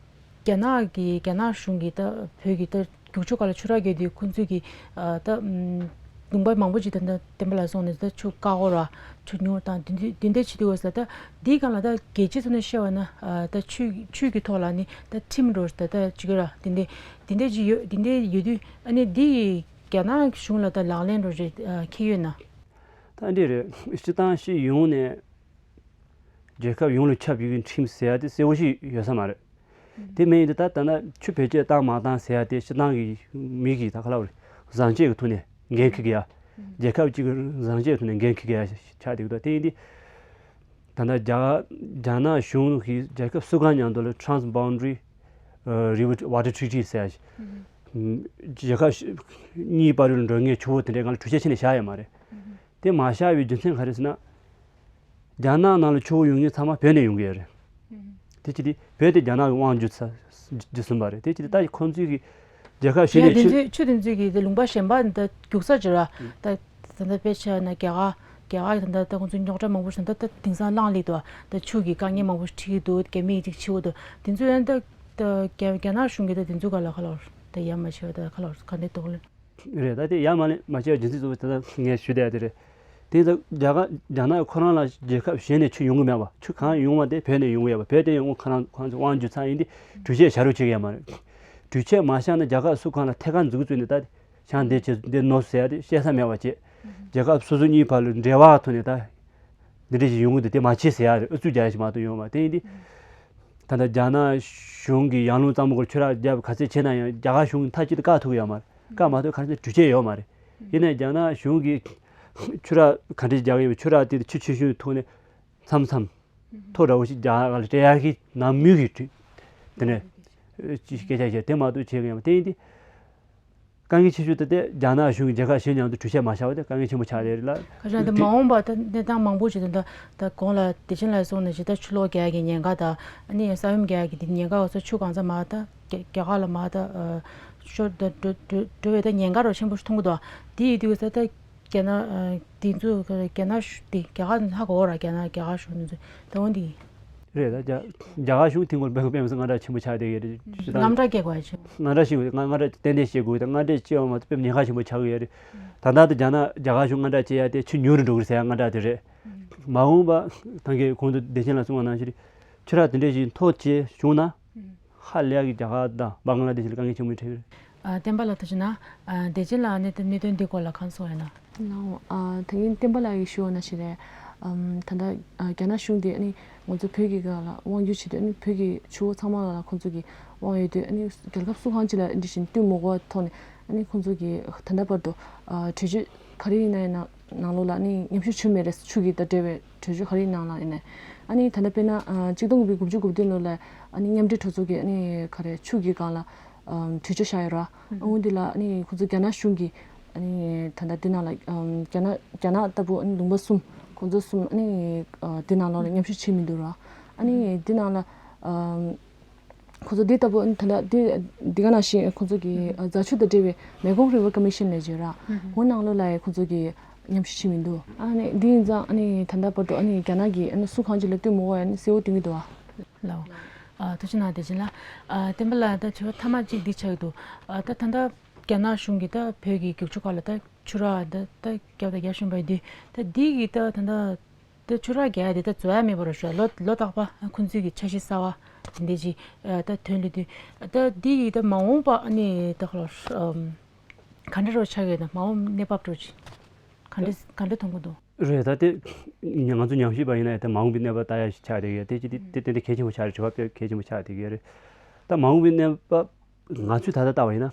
རྒྱ་ནག་གི་རྒྱ་ནག་གཞུང་གིས་ད་བོད་ཀྱི་ད་རྒྱུག་ཆུ་སྒང་ལ་ཆུ་རགས་བརྒྱབ་དུས་ཁོང་ཚོས་ཀྱི་ཨ་ད་ཨམ་ལུང་པ་མང་པོ་ཅིག་ད་ད་བསྟན་པ་ལགས་སོང་ནས་ད་ཆུ་བཀག་འགོག་ར་ཆུ་ཉུང་དང་དེ་འདྲ་དེ་འདྲ་བྱེད་དུས་འོ་ས་ད་འདིའི་སྒང་ལ་ད་རྒྱལ་སྤྱིའི་ཐོག་ནས་བཤད་པ་ན་ཨ་ད་ཆུ་ཆུ་གི་ཐོག་ལ་ནི་ད་ཁྲིམས་འགྲོ་ད་ད་ཅིག་ར་དེ་འདྲ་དེ་འདྲ་ཅིག་ཡོད་དེ་འདྲ་ཡོད་དུས་ཨ་ནི་འདི་ཡི་རྒྱ་ནག་གཞུང་ལ་ད་ལག་ལེན་འགྲོ་རེད་ཨ་འཁེལ་ཡོད་ན། ད་འདི་རེད། སྤྱི་བཏང་སྤྱི་ཡོངས་ནས། རྒྱལ་ཁབ་ཡོངས་ལ་ཁྱབ་ཡོད་པའི་ཁྲིམས་ཟེར་ཡ་དེ་གསལ་པོ་ཞིག་ཡོད་ས་མ་རེད། དེ་མིན་ཡིན་དུས་ད་ལྟ་ན་ཆུ་བེད་སྤྱོད་བཏང་མ་བཏང་ཟེར་ཡ་དེ་སྤྱི་བཏང་གི་མི་གི་ད་ག་ལ་བར་བཟང་སྤྱོད་ཀྱི་ཐོག་ནས་འགན་འཁྱེར་གི་ཡ། རྒྱལ་ཁབ་གཅིག་གི་བཟང་སྤྱོད་ཐོག་ནས་འགན་འཁྱེར་གི་ཡ་ཆགས་འདུག་ད་དེ་ཡིན་དུས་ད་ལྟ་རྒྱ་རྒྱ་ནག་གཞུང་གིས་རྒྱལ་ཁབ་སུ་གང་མཉམ་དུ་ལ་Trans Boundary River Water Treaty ཟེར་ཡ་ཞིག་རྒྱལ་ཁབ་གཉིས་བར་ལ་འགྲོ་ངེས་ཆུ་བོ་དེ་འདྲའི་སྒང་ལ་གྲོས་ཆོད་བྱས་ནས་བཞག་ཡོད་མ་རེད། དེ་མ་བཞག་པའི་རྒྱུ་མཚན་ག་རེ་ཟེར་ན། རྒྱ་ནག་ནང་ལ་ཆུ་བོ་ཡོང་མཁན་ཚང་མ་བོད་ནས་ཡོང་གི་ཡོད་རེད། དེ་ཅི་སྟེ་བོད་དེ་རྒྱ་ནག་གི་དབང་བསྒྱུར་ས་བསྒྱུར་ཟིན་པ་རེད། དེ་ཅི་སྟེ་ད་ཁོང་ཚོའི་གི་རྒྱལ་ཁབ་གཞན་ཡང་དེ་ནས་ཆུ་ཚོད་ཆུ་དེ་ཚོའི་གི་དེ་ལུང་པ་གཞན་པ་འདི་རྒྱུག་ས་ཅི་ར་ད་ད་ལྟ་དཔེ་ཆ་ན་རྒྱ་གར་རྒྱ་གར་གི་ད་ལྟ་ད་ཁོང་ཚོ་རྙོག་དྲ་མང་པོ་ཞིག་ད་ད་དེང་སང་ལངས་སླེབས་འདུག་ད་ཆུ་གི་དཀའ་ངལ་མང་པོ་ཞིག་འཕྲད་ཀྱི་འདུག་རྒྱ་མི་ཅིག་འཕྱི་བ་འདུག་དེ་ཚོ་ཡང་ད་ད་རྒྱ་རྒྱ་ནག་གཞུང་གི་ད་དེ་ཚོ་ག་ལ་ག་ལ་ད་ཡ་མ་བྱེད་པ་ད་ག་ལ་ག་འདྲ་འདུག་ལ། རེད། ད་དེ་ཡ་མ་ལེ་མ་བྱས་རྒྱུ་མཚན་གཙོ་བོ་དེ་ད་ངས་ཞུ་བསྡད་ཡ་དེ་རེད། དེ་ད་རྒྱ་གར་རྒྱ་ནག་ཁོ་རང་ལ་རྒྱལ་ཁབ་གཞན་ནས་ཆུ་ཡོང་གི་མེད་པ། ཆུ་གང་ཡོང་བ་དེ་བོད་ནས་ཡོང་གི་ཡོད་པ། བོད་དེ་ཡང་ཁོ་རང་ཁོ་རང་ཚོ་དབང་བསྒྱུར་ཚར་ཡིན་དེ་གྲོས་ཆོད་བཞག་རོགས་བྱེད་ཀྱི་ཡ་མ་རེད། གྲོས་ཆོད་མ་བཞག་ན་རྒྱ་གར་སུ་གང་ལ་ཐད་ཀར་འཛུགས་བཙུགས་ནས་ད་ཤང་འདི་བྱེད་འདི་ནོར་ཟེར་ཡ་དེ་བཤད་ས་མེད་པ་བྱས། རྒྱལ་ཁབ་སོ་སོ་གཉིས་བར་ལ་འབྲེལ་བ་ཐོག་ནས་ད་འདི་འདྲ་ཞིག་ཡོང་གི་འདུག་དེ་མ་བྱེད་ཟེར་ཡ་རེད། ཨུ་ཚུགས་རྒྱག་ཡ་ཞིག་མ་གཏོགས་ཡོང་བ་དེ་ཡིན་དེ། ད་ལྟ་རྒྱ་ནག་གཞུང་གིས་ཡང་ལུང་གཙང་པོ་སྐོར་ཆུ་རགས་བརྒྱབ་ག་ཚད་བྱས་ན་ཡང་རྒྱ་གར་གཞུང་གིས་མཐའ་གཅིག་ཏུ་བཀག་ཐུབ་ཀྱི་ཡོད་མ་རེད། བཀག་མ་ཐུབ་ག་རེ་ཟེར་གྲོས་ཆོད་ཡོད་མ་རེད། ཡིན་ནའི་རྒྱ་ནག་གཞུང་གིས་ཆུ་རགས་ག་འདྲས་རྒྱག་གི་ཡོད་པའི་ཆུ་རགས་དེ་ཆུ་ཆེ་ཤོས་ཐོག་ནས་མཚམས་མཚམས་ཐོ་འདྲ་བོ་ཞིག་རྒྱ་གར་ལ་སྤྲད་ཡག་གི་ནང་མུས་ཀྱི་གྲོས་དེ་ནས་ཅི་སྐད་ཆ་བཤད་དེ་མ་གཏོགས་བྱེད་གི་ཡོད་མ་དེ་ཡིན་དེ། དཀའ་ངལ་ཆེ་ཤོས་དེ་དེ་རྒྱ་ནག་གཞུང་གིས་རྒྱལ་ཁབ་གཞན་མཉམ་དུ་གྲོས་ཆོད་མ་བཞག་པ་དེ་དཀའ་ངལ་ཆེན་པོ་ཆགས་རེད་ལ། ཁ་སང་དེ་མ་འོངས་པ་ད་གནས་སྟངས་མང་པོ་ཞིག་དེ་འདྲ་ད་གོང་ལ་བདེ་ཆེན་ལགས་གསུངས་ནས་ཇི་ལྟར་ཆུ་ལོག་རྒྱག་ཡ་གི་ཉེན་ཁ་དང་ཨ་ནི་ས་ཡོམ་རྒྱག་ཡ་གི་དེ་ཉེན་ཁ་འོ་ས་ཆུ་གང་ཚ་མ་ད་རྒྱ་རྒྱ་གར་ལ་མ་ད་ཤོར་ད་འགྲོ་འགྲོ་འགྲོ་བའི་ད་ཉེན་ཁ་རོ་ཆེན་པོ་ཞིག་མཐོང་གི་འདུག་དེ་ཡིན་དུས་ས་ད་རྒྱ་ནག་དེ་ཚོ་རྒྱ་ནག་དེ་རྒྱ་གར་ཧ་གོ་ར་རྒྱ་ནག་རྒྱ་གར་གཞུང་དེ་ཚོ་ད་འོན་དེ། རེད། ད་རྒྱ་རྒྱ་གར་གཞུང་དེ་སྐོར་དཔེ་དཔེ་མི་སྲིད་དངངས་སྐྲག་ཆེན་པོ་ཆགས་བསྡད་ཡོད་རེད། དངངས་སྐྲག་སྐྱེ་དགོས་ཡ་ཆེ། དངངས་སྐྲག་ཞིག་དངངས་སྐྲག་ཏན་ཏན་སྐྱེ་དགོས། ད་དངངས་སྐྲག་སྐྱེ་བ་མ་གཏོགས་དཔེ་ཉེན་ཁ་ཆེན་པོ་ཆགས་ཀྱི་ཡོད་རེད། ད་ལྟ་དུ་རྒྱ་ནག་རྒྱ་གར་གཞུང་དངངས་སྐྲག་སྐྱེ་ཡ་དེ་ཆུ་ཉུང་རུ་འགྲོ་གི་རེད་ཟེར་ཡ་དངངས་སྐྲག་དེ་རེད། མ་འོངས་པ་ད་གིན་གོང་དུ་བདེ་ཆེན་ལགས་གསུངས་པ་ནང་བཞིན་ཆུ་རགས་དེ་འདྲས་ཞིག་མཐོ་ཆེ་བྱུང་ན། ཧ་ལས་ཀྱི་རྒྱ་གར་དང་བང་ལ་དེ་ཤི་ལ་དཀའ་ངལ་ཆེན་པོ་འཕྲད་ཡོད་རེད། ཨ། བསྟན་པ་ལགས་ཐུགས་རྗེ་གནང་། ཨ། བདེ་ཆེན་ལགས་ནས་གནད་དོན་འདི་སྐོར་ལ་གང་གསུང་ཡོད་ན། ལགས། ཨ། ད་གིན་བསྟན་པ་ལགས་ཀྱིས་ཞུས་པ་ནང་བཞིན་རེད། ཨམ། ད་ལྟ་ཨ་རྒྱ་ནག་གཞུང་གིས་ཨ་ནི་ང་ཚོ་བོད་ཀྱི་སྒང་ལ་དབང་སྒྱུར་བྱེད་དུས་ཨ་ནི་བོད་ཀྱི་ཆུ་བོ་ཚང་མ་ལ་ཁོང་ཚོ་གིས་དབང་ཡོད་དུས་ཨ་ནི་རྒྱལ་ཁབ་སུ་གང་ཅིག་ལ་འདི་བཞིན་བསྟུན་མི་དགོས་པའི་ཐོག་ནས་ཨ་ནི་ཁོང་ཚོ་གིས་ད་ལྟ་བར་དུ་ཨ་གྲོས་ཆོད་ག་རེ་ཡིན་ན་ཡང་ནང་ནང་ལོགས་ལ་ཨ་ནི་ཉམས་ཞིབ་བྱུང་མེད་རེད། ཆུ་གི་ད་འབྲེལ་བའི་གྲོས་ཆོད་ག་རེ་ཡིན་ནང་ལ་ཡིན་ནའི་ཨ་ནི་ད་ལྟ་དཔེར་ན་ཨ་གཅིག་སྟོང་དགུ་བརྒྱ་དགུ་བཅུ་གོ་བདུན་ལོ་ལ་ཨ་ནི་མཉམ་འབྲེལ་གྲོས་ཚོགས་ཀྱིས་ཨ་ནི་ག་རེ་ཆུ་གི་སྒང་ལ་ཨམ་གྲོས་ཆོད་བཞག་ཡོད་ར། ཨ་འོ་འདི་ལ་ཨ་ནི་ཁོང་ཚོ་རྒྱ་ནག་གཞུང་གིས་ཨ་ནི་ད་ལྟ་འདི་ནང་ལ་ཨམ་རྒྱ་ནག་རྒྱ་ནག་ལྟ་བུ་ཨ་ནི་ལུང་པ་གསུམ་ཁོང་ཚོ་གསུམ་ཨ་ནི་ཨ་འདི་ནང་ལོགས་ལ་མཉམ་ཞུགས་བྱེད་མི་འདུག་ར། ཨ་ནི་འདི་ནང་ལ་ཨམ་ཁོང་ཚོ་འདི་ལྟ་བུ་ཨ་ནི་ད་ལྟ་འདི་འདི་ག་ནང་བཞིན་ཁོང་ཚོ་གི་ཨ་རྫ་ཆུ་དང་འབྲེལ་བའི་Mekong River Commission ལབ་ཀྱི་ཡོད་ར། ཧུམ་ཧུམ། ཁོང་ནང་ལོགས་ལ་ཡང་ཁོང་ཚོ་གི་མཉམ་ཞུགས་བྱེད་མི་འདུག་ཨ་ནི་འདི་ཡིན་ཙང་ཨ་ནི་ད་ལྟ་བར་དུ་ཨ་ནི་རྒྱ་ནག་གིས་ཨ་ནི་སུ་གང་ཅིག་ལ་བསྟུན་མི་དགོས་ཨ་ནི་གསལ་བོ་སྟོན་གྱི་འདུག་ཨ། ལགས། ཨ། ཐུགས་རྗེ་གནང་། བདེ་ཆེན་ལགས། ཨ། བསྟན་པ་ལགས། ད་དྲི་བ་མཐའ་མ་གཅིག་འདི་ཆགས་ཀྱི་འདུག་ཨ། ད་ད་ལྟ་རྒྱ་ནག་གཞུང་གིས་ད་བོད་ཀྱི་རྒྱུག་ཆུ་ཁག་ལ་ད་ཆུ་རགས་ད་ད་བརྒྱབ་དང་རྒྱག་བཞིན་པ་ཡིན་དུས། ད་འདི་གི་ད་ད་ད་ད་ཆུ་རགས་རྒྱག་ཡ་དེ་ད་རྫོགས་ཡ་མེད་པ་རེད་ཤག་ལོ་ལོ་རྟག་པར་ཁོང་ཚོའི་གི་འཆར་གཞི་གསར་བ་དེ་འདྲ་ཅིག་ཨ། ད་ཐོན་སླེབས་དུས། ད་འདི་གི་ད་མ་འོངས་པ་ཨ་ནི་ད་ཁོ་ལ་ཨམ། ག་འདྲ་རོ་ཆགས་ཡོད་ན། མ་འོངས་གནས་བབ་འདྲ་ཅིག་ག་འདྲ་ག་འདྲ་མཐོང་གི་འདུག་རེད། ད་དེ་ང་ཚོ་ཉམས་ཞིབ་པ་ཡིན་ན་ད་མ་འོངས་པའི་གནས་བབ་ལྟ་ཡ་ཞིག་ཆགས་བསྡད་ཡོད། དེ་ཅི་དེ་དེ་དེ་གལ་ཆེན་པོ་ཆགས་རེད། དྲི་བ་དཔེ་གལ་ཆེན་པོ་ཆགས་བསྡད་ཡོད་རེད། ད་མ་འོངས་པའི་གནས་བབ་ང་ཚོས་ད་ལྟ་ལྟ་བ་ཡིན་ན་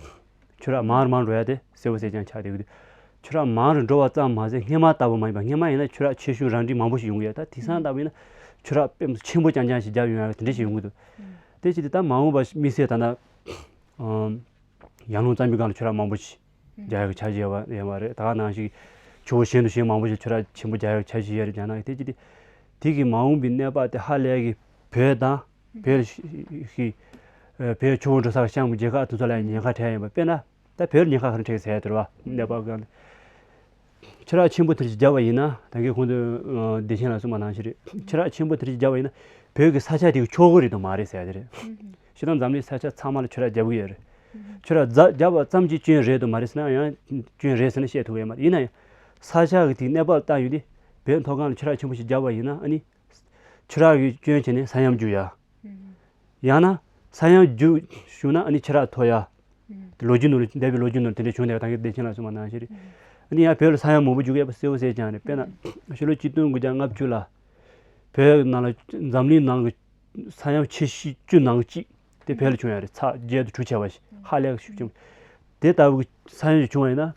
ཆུ་རགས་མང་རུ་མང་རུ་འགྲོ་ཡ་དེ་གསལ་པོ་གསལ་རྐྱང་ཆགས་བསྡད་ཡོད། ཆུ་རགས་མང་རུ་འགྲོ་བ་ཙམ་མ་ཟད་སྔོན་མ་ལྟ་བུ་མ་ཡིན་པ། སྔོན་མ་ཡིན་ན་ཆུ་རགས་ཆེ་ཤོས་རང་འགྲིག་མང་པོ་ཞིག་ཡོང་གི་ཡོད། ད་དེང་སང་ལྟ་བུ་ཡིན་ན་ཆུ་རགས་དཔེ་མི་སྲིད་ཆེན་པོ་རྐྱང་རྐྱང་ཞིག་བརྒྱབ་ཡོང་ཡ་དེ་འདྲ་ཞིག་ཡོང་གི་འདུག་དེ་ཅི་སྟེ་ད་མ་འོངས་པ་དམིགས་བསལ་ད་ལྟ་ཨམ། ཡར་ཀླུང་གཙང་པོའི་སྒང་ལ་ཆུ་རགས་མང་པོ་ཞིག་རྒྱག་ཡག་གི་འཆར་གཞི་ཡོད་པ་ཡོད་པ་རེད། ད་ག་ནང་བཞིན་ཆུ་བོ་གཞན་དང་གཞན་མང་པོ་ཞིག་ཆུ་རགས་ཆེན་པོ་རྒྱག་ཡག་འཆར་གཞི་ཡོད་རེད། རྒྱ་ནག་གི་དེ་ཅི་སྟེ་དེ་གི་མ་འོངས་པའི་གནས་བབ་དེ་ཧ་ལས་ཀྱི་བོད་དང་བོད་ཀྱི་བོད་ཆུ་བོ་འགྲོ་ས་གི་གཤམ་གྱི་རྒྱལ་ཁབ་དེ་ཚོ་ལ་ཡང་ཉེན་ཁ་འཕྲད་ཡོད་པ། དཔེར་ན་ད་བོད་ལ་ཉེན་ཁ་ག་རེ་འཕྲད་ཟེར་ཡ་དེ་རེད་བ། གནས་བབ་སྒང་ལ། ཆུ་རགས་ཆེན་པོ་དེ་རིགས་བརྒྱབ་པ་ཡིན་ན། ད་གིན་གོང་དུ་ཨ་བདེ་ཆེན་ལགས་གསུངས་པ་ནང་བཞིན་རེད། ཆུ་རགས་ཆེན་པོ་དེ་རིགས་བརྒྱབ་པ་ཡིན་ན་བོད་ཀྱི་ས་ཆ་དེ་གི་ཕྱོགས་གི་རེད་དང་མ་རེད་ཟེར་ཡ་དེ་རེད། སྤྱིར་བཏང་འཛམ་གླིང་ས་ཆ་ཚང་མ་ལ་ཆུ་རགས་བརྒྱབ་ཀྱི་ཡོད་རེད། ཆུ་རགས་རྫ་བརྒྱབ་པ་ཙམ་གྱིས་སྐྱོན་རེད་དང་མ་རེད་ཟེར་ན་ཡང་སྐྱོན་རེད་ཟེར་ན་བཤད་ཐུབ་ཀྱི་ཡོད་མ་རེད། ཡིན་ན་ཡང་ས་ཆ་གི་དེའི་གནས་བབ་ལ་བལྟས་ཡོང་དུས་བོད་མཐོ་སྒང་ལ་ཆུ་རགས་ཆེན་པོ་ཞིག་བརྒྱབ་པ་ཡིན་ན་ཨ་ནི་ཆུ་རགས་ཀྱི་སྐྱོན་བྱས་ནས་ས་ཡོམ་རྒྱུག་ཡ། ཡང་ན་ས་ཡོམ་རྒྱུག་བྱུང་ན་ཨ་ནི་ཆུ་རགས་མཐོ་ཡ། ལོ་རྒྱུས་ནང་ལ་འདས་པའི་ལོ་རྒྱུས་ནང་ལ་དེ་འདྲ་བྱུང་བསྡད་པ་ད་གིན་བདེ་ཆེན་ལགས་གསུངས་པ་ནང་བཞིན་རེད། ཨ་ནི་ཡང་བོད་ལ་ས་ཡོམ་མང་པོ་རྒྱུག་ཡས་པ་གསལ་པོ་གསལ་རྐྱང་རེད། དཔེར་ན་ཕྱི་ལོ་ཆིག་སྟོང་དགུ་བརྒྱ་ལྔ་བཅུ་ལ་བོད་ནང་ལ་འཛམ་གླིང་ནང་གི་ས་ཡོམ་ཆེ་ཤོས་བཅུ་ནང་གི་གཅིག་དེ་བོད་ལ་བྱུང་ཡ་རེད། ཚད་བརྒྱད་དང་དྲུག་བྱས་པ་ཞིག་ཧ་ལས་ཀྱི་ཤུགས་ཆེན་པོ། དེ་ལྟ་བུའི་ས་ཡོམ་ཞིག་བྱུང་བ་ཡིན་ན་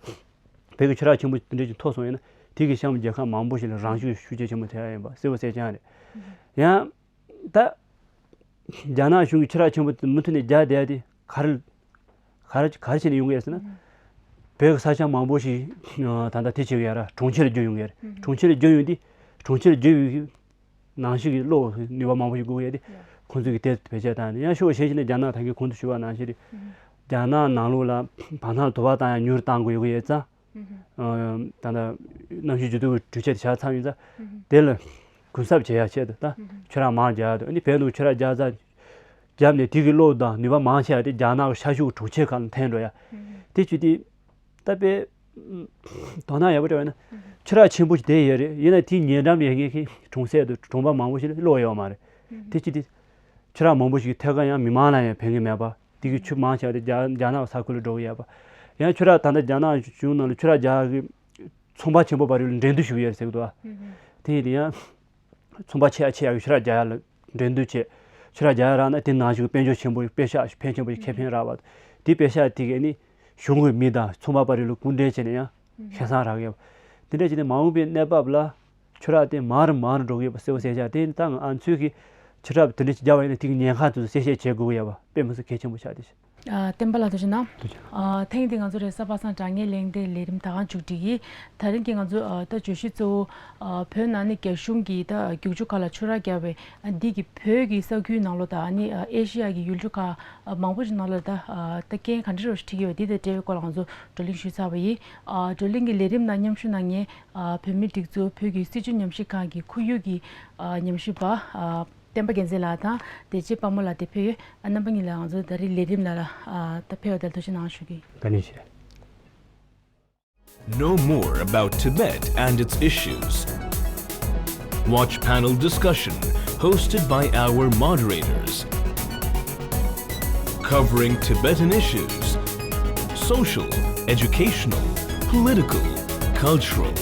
བོད་ཀྱི་ཆུ་རགས་ཆེན་པོ་དེ་འདྲ་ཞིག་མཐོ་སོང་ཡིན་ན་དེ་གི་གཤམ་རྒྱལ་ཁབ་མང་པོ་ཞིག་ལ་རང་ཤུགས་ཤུགས་ཆེ་ཆེན་པོ་ཐེབས་ཡ་ཡིན་པ་གསལ་པོ་གསལ་རྐྱང་རེད། ཡང་། ད། རྒྱ་ནག་གཞུང་གིས་ཆུ་རགས་ཆེན་པོ་དེ་མུ་མཐུད་ནས་རྒྱག་བསྡད་དེ་ག་རེ། ག་རེ་ག་རེ་བྱས་ནས་ཡོང་གི་ཡོད་ཟེར་ན། བོད་ཀྱི་ས་ཆ་མང་པོ་ཞིག་ད་ལྟ་དེ་བྱེད་ཀྱི་ཡོད་ར། གྲོང་ཁྱེར་བསྒྱུར་ཡོང་གི་ཡོད་རེད། གྲོང་ཁྱེར་བསྒྱུར་ཡོང་དུས་གྲོང་ཁྱེར་བསྒྱུར་བའི་ནང་བཞིན་གྱི་གློག་ནུས་པ་མང་པོ་ཞིག་དགོས་ཀྱི་ཡོད་དེ། ཁོང་ཚོས་ཀྱི་དེ་བེད་སྤྱོད་བཏང་ནས་ཡང་ཕྱོགས་གཞན་ཞིག་ནས་རྒྱ་ནག་ད་གིན་གོང་དུ་ཞུས་པ་ནང་བཞིན་རེད། རྒྱ་ནག་ནང་ལོགས་ལ་བར་ཐག་དུ་བ་བཏང་ཡང་མྱུར་བཏང་དགོས་ཡོད་ཀྱི་ཡོད་ཙང་། ད་ལྟ་གནམ་གཤིས་འགྱུར་ལྡོག་གི་གྲོས་ཆོད་དེ་བཞག་ཚར་ཡིན་ཙང་། དེ་ལ་གུན་གསབ་བྱེད་ཡ་ཆེད་དུ་ད་ཆུ་རགས་མང་རྒྱག་ཡ་དང་། ཨ་ནི་བོད་ནང་ཆུ་རགས་རྒྱག་ཚར་བརྒྱབ་ནས་དེ་གི་གློག་དང་ནུས་པ་མང་ཆེ་བ་དེ་རྒྱ་ནག་གི་ཤར་ཕྱོགས་གྲོང་ཁྱེར་ཁག་ལ་འཐེན་འགྲོ་ཡ། དེ་བྱེད་དུས་ད་དཔེ་དོ་སྣང་ཡག་པོ་སྤྲད་པ་ཡིན་ན་ཆུ་རགས་ཆེན་པོ་ཞིག་དེ་ཡོད་རེད། ཡིན་ན་དེའི་ཉེ་འགྲམ་ཡོད་མཁན་གྱི་གྲོང་གསེབ་དང་གྲོང་པ་མང་པོ་ཞིག་ལ་གློག་ཡོད་མ་རེད། དེ་བྱེད་དུས་ཆུ་རགས་མང་པོ་ཞིག་ཐད་ཀར་ཡང་མི་མང་ལ་ཡང་ཕན་གྱི་མེད་པ། དེ་གི་ཆུ་མང་ཆེ་བ་དེ་རྒྱ་རྒྱ་ནག་ས་ཁུལ་ལ་འགྲོ་གི་ཡོད་པ། ཡང་ཆུ་རགས་ད་ལྟ་རྒྱ་ནག་གཞུང་ནང་ལ་ཆུ་རགས་རྒྱག་གི་ཚོང་པ་ཆེན་པོ་བར་ལ་འགྲན་བསྡུར་ཞུ་གི་ཡོད་ཟེར་གི་འདུག་བ། དེ་ཡིན་དུས་ཡང་ཚོང་པ་ཆེ་ཡ་ཆེ་ཡ་གི་ཆུ་རགས་རྒྱག་ཡ་ལ་འགྲན་བསྡུར་བྱས། ཆུ་རགས་རྒྱག་ཡ་རག་ན་དེ་ནང་བཞིན་གྱི་དཔལ་འབྱོར་ཆེན་པོ་དཔེ་ཤག་ཕན་ཆེན་པོ་ཞིག་ཁེ་ཕན་རག་པ། དེ་དཔེ་ཤག་དེ་གས་ནི་གཞུང་གི་མི་དང་ཚོང་པ་བར་ལ་སྐུ་འབྲེལ་བྱས་ནས་ཡང་ཁེ་བཟང་རག་གི་ཡོད་པ། དེ་འདྲ་བྱས་ནས་མ་འོངས་པའི་གནས་བབ་ལ། ཆུ་རགས་དེ་མང་རུ་མང་རུ་འགྲོ་གི་ཡོད་པ་གསལ་པོ་གསལ་རྐྱང་། དེ་ནི་ད་ང་ཚོས་ཀྱི་ཆུ་རགས་དེ་འདྲ་ཞིག་བརྒྱབ་པ་ཡིན་ན་དེ་གི་ཉེན་ཁ་དེ་ཚོ་གསལ་བཤད་བྱེད་དགོས་ཀྱི་ཡོད་པ་དཔེ་མི་སྲིད་གལ་ཆེན་པོ་ཆགས་བསྡད་ཤག་ཨ། བསྟན་པ་ལགས་ཐུགས་རྗེ་གནང་། ཐུགས་རྗེ་གནང་། ཨ། ཐེངས་འདི་ང་ཚོ་རེས་གཟའ་པ་སངས་དྲ་བརྙན་གླེང་སྟེགས་ལས་རིམ་ད་ག་མཇུག་སྒྲིལ་གྱི། ད་རིང་གི་ང་ཚོ་ཨ། ད་བརྗོད་གཞི་གཙོ་བོ་ཨ། བོད་ནང་ནས་རྒྱ་གཞུང་གིས་ད་རྒྱུག་ཆུ་ཁག་ལ་ཆུ་རགས་བརྒྱབ་པའི་ཨ། འདི་གིས་བོད་ཀྱི་ས་ཁུལ་ནང་ལོགས་དང་ཨ་ནི་ཨ། ཨེ་ཤི་ཡ་གི་ཡུལ་གྲུ་ཁག་ཨ། མང་པོ་ཞིག་ནང་ལ་ད་ཨ། ད་རྐྱེན་ག་འདྲ་རུ་འཕྲད་ཀྱི་ཡོད་པ་འདི་དང་འབྲེལ་བའི་སྐོར་ལ་ང་ཚོ་བགྲོ་གླེང་ཞུས་ཚར་བ་ཡིན། ཨ། བགྲོ་གླེང་གི་ལས་རིམ་ནང་མཉམ་ཞུགས་གནང་མཁན་ཨ། བོད་མིའི་སྒྲིག་འཛུགས་བོད་ཀྱི་སྲིད་བྱུས་ཉམས་ཞིབ་ཁང་གི་ཁོར་ཡུག་གི་ཨ། ཉམས་ཞིབ་པ་ཨ། བསྟན་པ་རྒྱལ་མཚན་ལགས་དང་བདེ་ཆེན་དཔལ་མོ་ལགས་དེ་ཕེབས་ཡོད། ཨ། རྣམ་པ་གཉིས་ལ་ང་ཚོ་ད་རེས་ལས་རིམ་ནང་ལ་ཨ། ད་ཕེབས་པ་དེར་ཐུགས་རྗེ་གནང་ཞུ་གི། བཀའ་དྲིན་ཆེ། Know more about Tibet and its issues. Watch panel discussion hosted by our moderators, covering Tibetan issues, social, educational, political, cultural.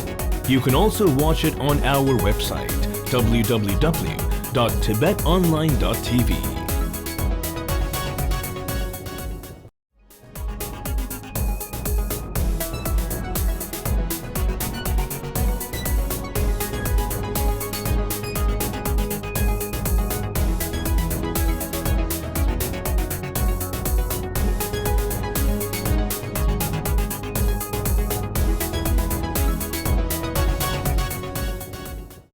You can also watch it on our website, w w w dot tibet online dot t v.